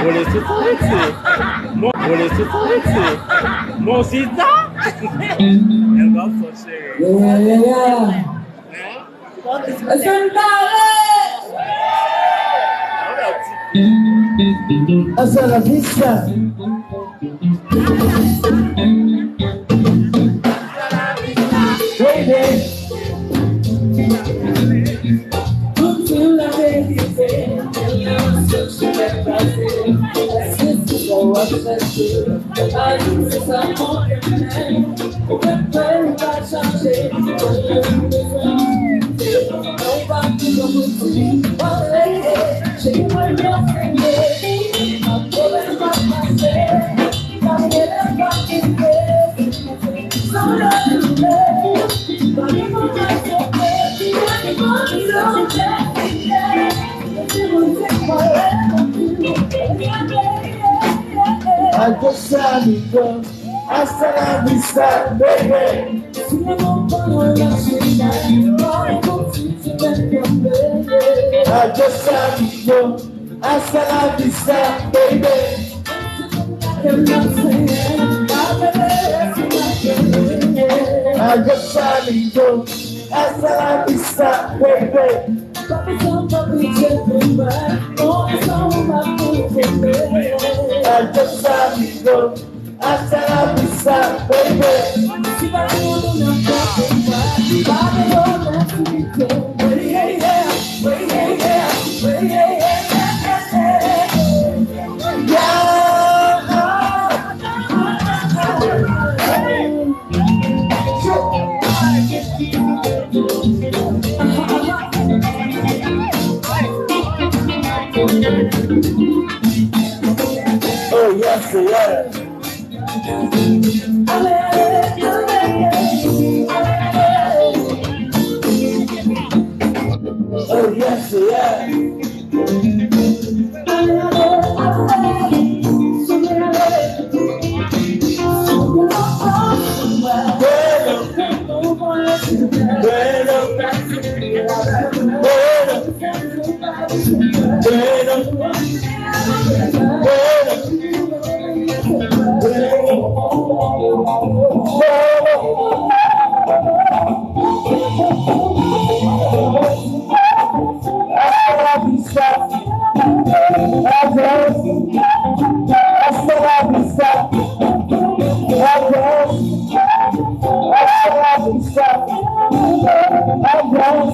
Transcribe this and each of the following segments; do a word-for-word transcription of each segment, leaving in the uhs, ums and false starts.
Mon le sou sa vite. Mon, mon le sou sa vite. Mon sida. El va fò cheri. Yeah, yeah, yeah, yeah. Èske n pare? Hasta la vista. Baby. Pou di w laverite, gen yon sèl chimen k pase. Èske se sa w ap chèche? Ayi, se sa m renmen. Ou fè m kwè ou pa chanje. Ou bezwen m, ou pa toujou pou di. Cheri mwen, m anfèmen. M ap pwomèt m ap pase. M ap rele m ap kite. Adios, amigo. Hasta la vista, baby. Adios, amigo. Hasta la vista, baby. Adios, amigo. Hasta la vista, baby. Adios, amigo. Hasta la vista, baby. Oh, yes, yes. Oh, yes, yes. Hasta la vista. Adios. Hasta la vista. Adios. Hasta la vista. Adios.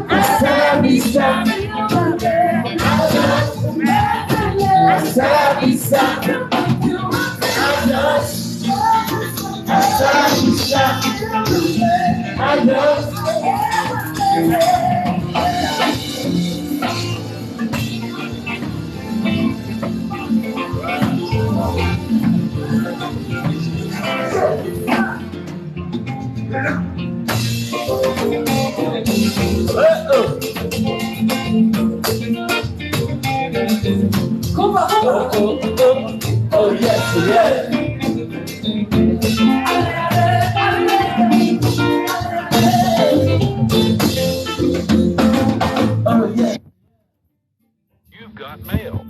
Hasta la vista. Hasta la vista. Adios. Hasta la vista. Adios. Oh, oh, oh, oh, yes, yes. Oh, yes. You've got mail.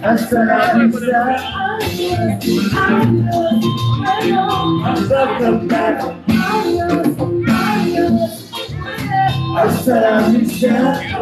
Hasta la vista. Hasta la vista. Hasta la vista. Hasta la vista.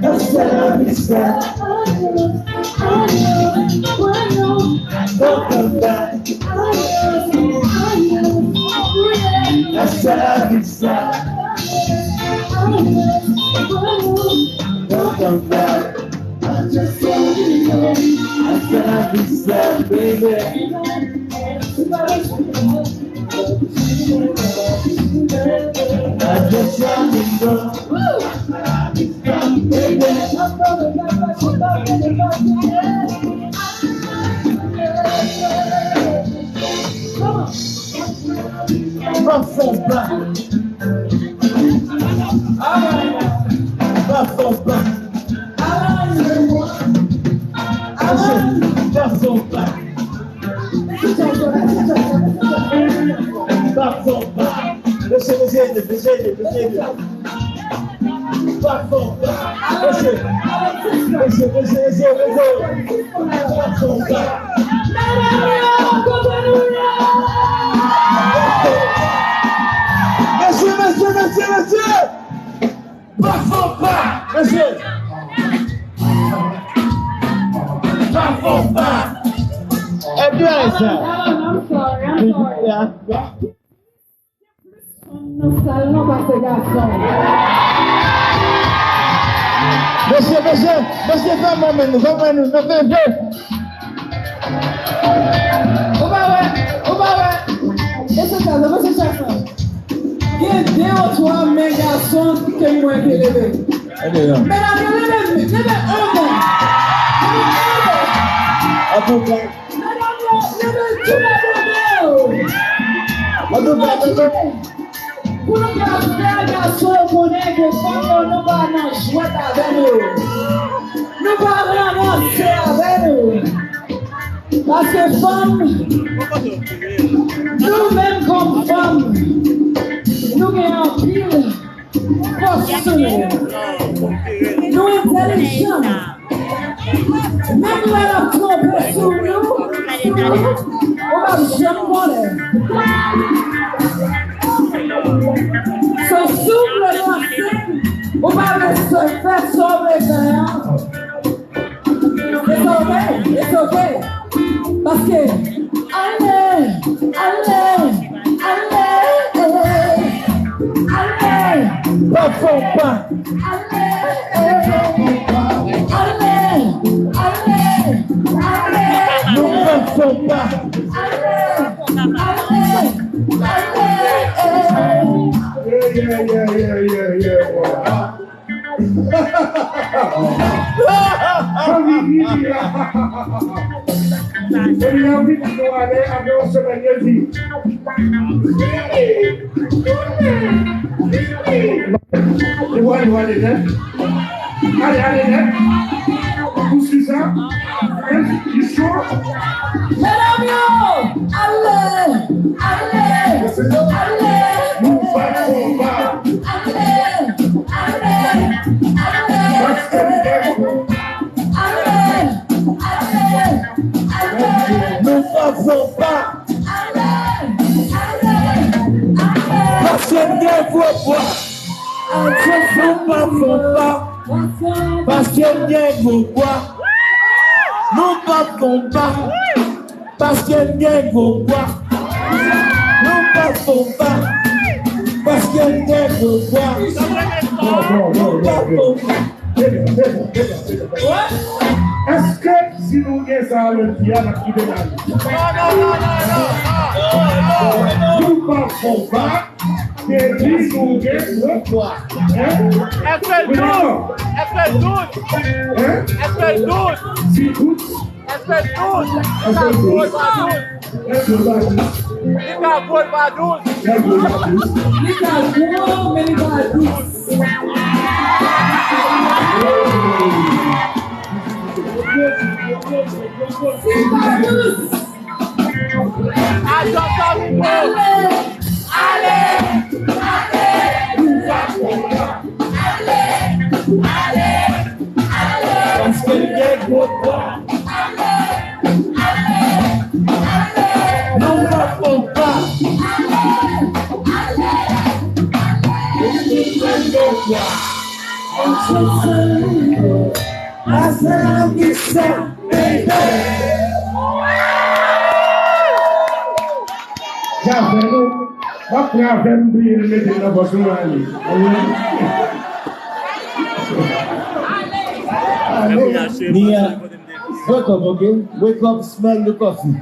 Hasta la vista. Don't come back. Hasta la vista. Bafon ba. Bafon ba. Bafon ba. Bafon ba. Mesye, mesye, mesye, mesye. Bafon ba. Mesye, mesye, mesye, mesye, mesye. Bafon ba. Mesye, mesye, mesye, mesye. Bafon ba. Mesye. Bafon ba. Ebyen, sa. Alan, Alan, I'm sorry, I'm sorry. Yeah. Fanm nan sal nan pase gason. Mesye, mesye, mesye, fè mwen menm, fè mwen menm, fè mwen menm. Ou pa wè, ou pa wè. Mesye Jackson, mesye Jackson. Gen de ou twa men gason ke mwen te leve. Ebyen, non. Medam yo, leve, leve on men. Leve on men. Antouka, Medam yo, leve tout lè de men yo. Antouka, antouka. Pou nou ka fè gason yo konnen ke fanm yo, nou pa nan jwèt avè nou. Nou pa ranmase avè nou. Paske fanm, nou menm kòm fanm, nou gen anpil fòs sou nou. Nou entèlijan. Menm lè l ap twonpe sou nou, sou nou, ou p ap janm konnen. So, si w vle nan sèn, ou pa bezwen fè sa w vle fè an. It's okay, it's okay. Paske, ale, ale, ale, ale. Bafon ba. Ale, ale, ale, ale. Nou bafon ba. Ale, ale, ale, ale. Yeah, yeah, yeah, yeah, yeah, yeah. Fanmi Riri la. Ebyen, anvi di nou ale, apre yon semèn, yo di. Li pral, li pral ale nèt. Ale, ale nèt. Pou Suza. Hein? You sure? Medam yo, ale, ale, ale. Nou pa konba. Ale, ale, ale. Paske nou pa konba. Ale, ale, ale. Nou pa konba. Ale, ale, ale. Paske m gen gwo bwa. Nou pa konba. Paske m gen gwo bwa. Nou pa konba. Paske m gen gwo bwa. Nou pa konba. Paske m gen gwo bwa. Nou pa konba. Èske si nou gen sa lòt di a, n ap kite la? Non, non, non, non, non. Nou pa konba, depi nou gen gwo bwa. Hein? Èske l douz? Èske l douz? Hein? Èske l douz? Èske l douz? Li ka gwo l pa douz. Li ka gwo l pa douz. Li ka gwo, men li pa douz. Li pa douz. Ajan Sòmiko. Ale, ale, ale. Ale, ale, ale. Paske l gen gwo bwa. Ale, ale, ale. Nou pa konba. Ale, ale, ale. Paske l gen gwo bwa. Ajan Sòmiko. Ajan Sòmiko. Javè nou, w ap pran avè m bliye l mete l nan pòch ou ale. Nia, wake up, ok? Wake up, smell the coffee.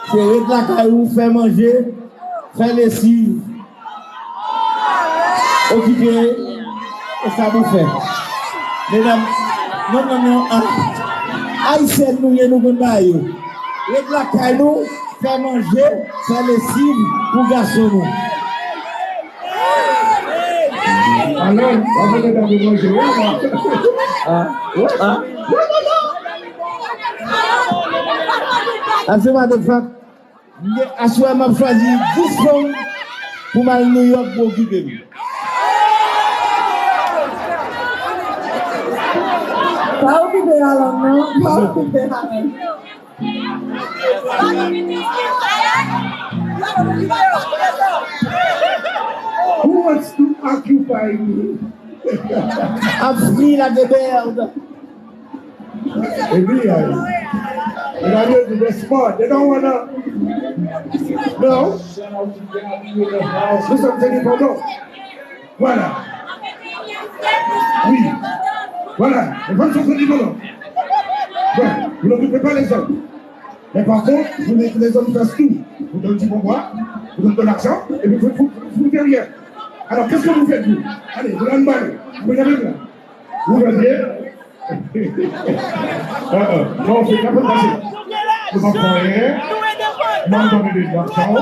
Se ret lakay ou, fè manje, fè lesiv, okipe, e sa pou fè. Medam, non, non, non, ah. Ayisyèn nou ye, nou konn bagay yo. Ret lakay nou, fè manje, fè lesiv pou gason nou. Alò, w ap mande dam yo manje, wi, mwen. Ah, ah. Ase madan fak, m gen, aswè m ap chwazi dis fanm pou m al New York pou okipe m. Pa okipe Alan, non. Pa okipe Alan. Who wants to occupy me? Ap fri la de bèd. Epi, eh, mesdames, they're smart. They don't wanna. No. Nous sommes indépendants. Voilà. Oui. Voilà. Les femmes sont indépendantes. Voilà. Vous n'occupez pas les hommes. Mais par contre, vous voulez que les hommes fassent tout. Vous donnez du bonbon, vous donnez de l'argent, et puis vous ne foutez rien. Alors, qu'est-ce que vous faites, vous ? Allez, vous allez me parler. Vous regardez là. Vous regardez. Ah, ah. Non, c'est pas facile. Nous avons rien. Nous avons donné des garçons.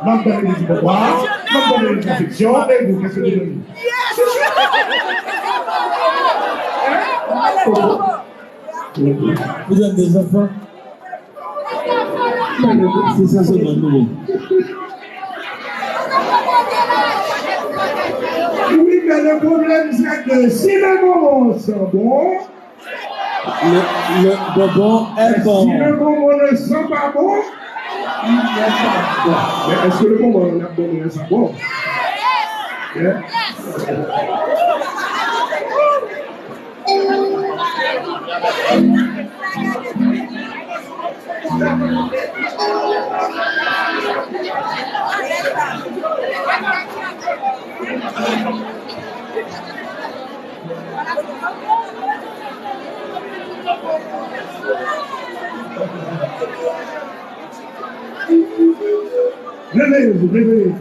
Nous avons donné des histoires. Nous avons donné des affections. Et vous, qu'est-ce que vous donnez ? Hein ? Vous donnez des enfants. Se sa sèlman nou. Oui, mais le problème, c'est que si les bonbons sont bons, le, le bonbon est bon. Si le bonbon ne sent pas bon, il n'est pas bon. Mais est-ce que le bonbon n'a pas bon, il sent bon ? Hein ? Leve, leve.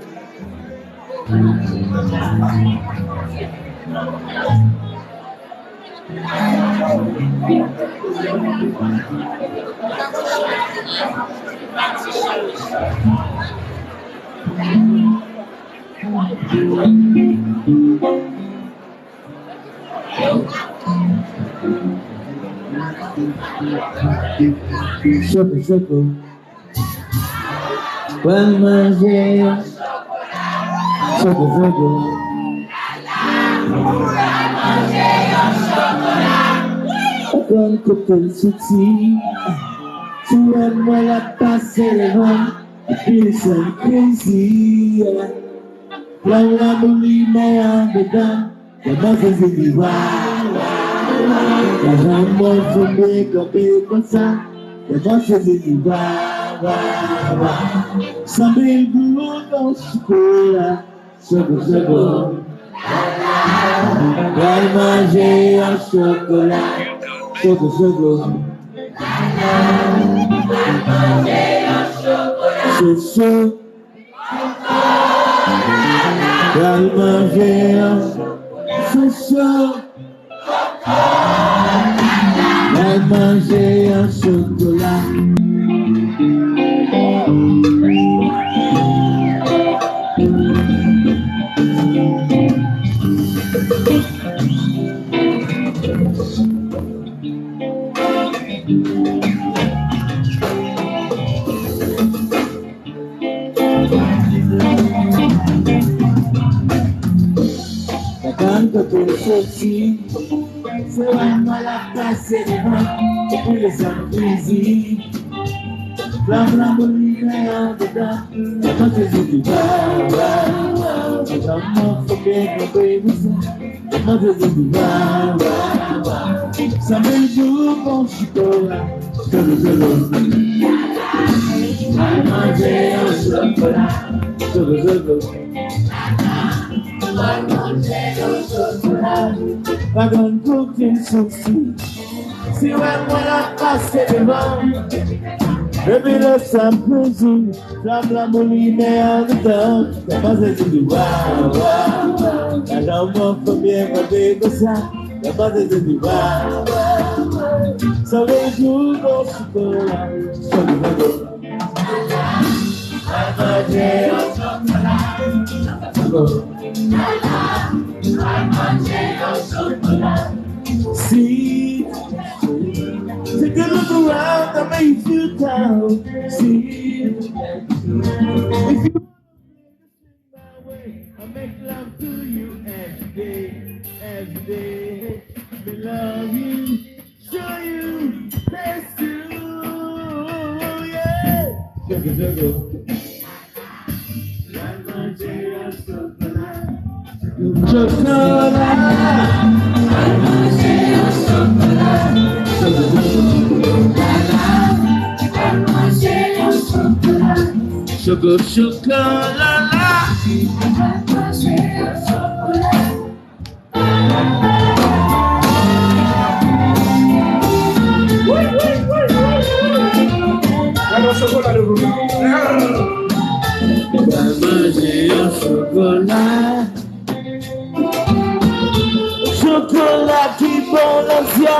Soko, soko. Pral manje yon soko, soko. Ou konn kote l soti. Si w wè m, mwen la pase devan. Epi l sèl plezi, yeah. Flanm lanmou li men andedan. Kòman se fini, wa, wa, wa. Kòman mwen fini kanpe konsa? Kòman se fini, wa, wa, wa. Sanble gou nan chokola. Soko, soko. Pral manje yon chokola. Soko, soko. Soso. Pral manje yon soso. Pral manje yon chokola. Gad kote l soti, se wè m al ap pase devan, epi l santi. Flanm lanmou li men andedan, kòman se fini, wa, wa, wa. Kòman mwen fini kanpe konsa? Kòman se fini, wa, wa, wa. Sanble gou nan chokola. Soko, soko. Al manje yon chokola. Soko, soko. Al manje yon chokola. Pa konn kote l soti. Si w wè mwen la pase devan. Depi lè sa m peze, flanm lanmou limen anndan. Sa pase di di wa, wa, wa. Gade mwen fè byen kanpe konsa. Sa pase di di wa, wa, wa. Sa vle di w gon chokola. Chokola. Al manje yon chokola. Chokola. Al manje yon chokola. Si, take a look around and make you feel down. See, if you I make love to you every day, every day. Me love you, show you, bless you, yeah. Chocolat. Choco, chocolat. Manje yon chokola. Chokola ki bon nan zye.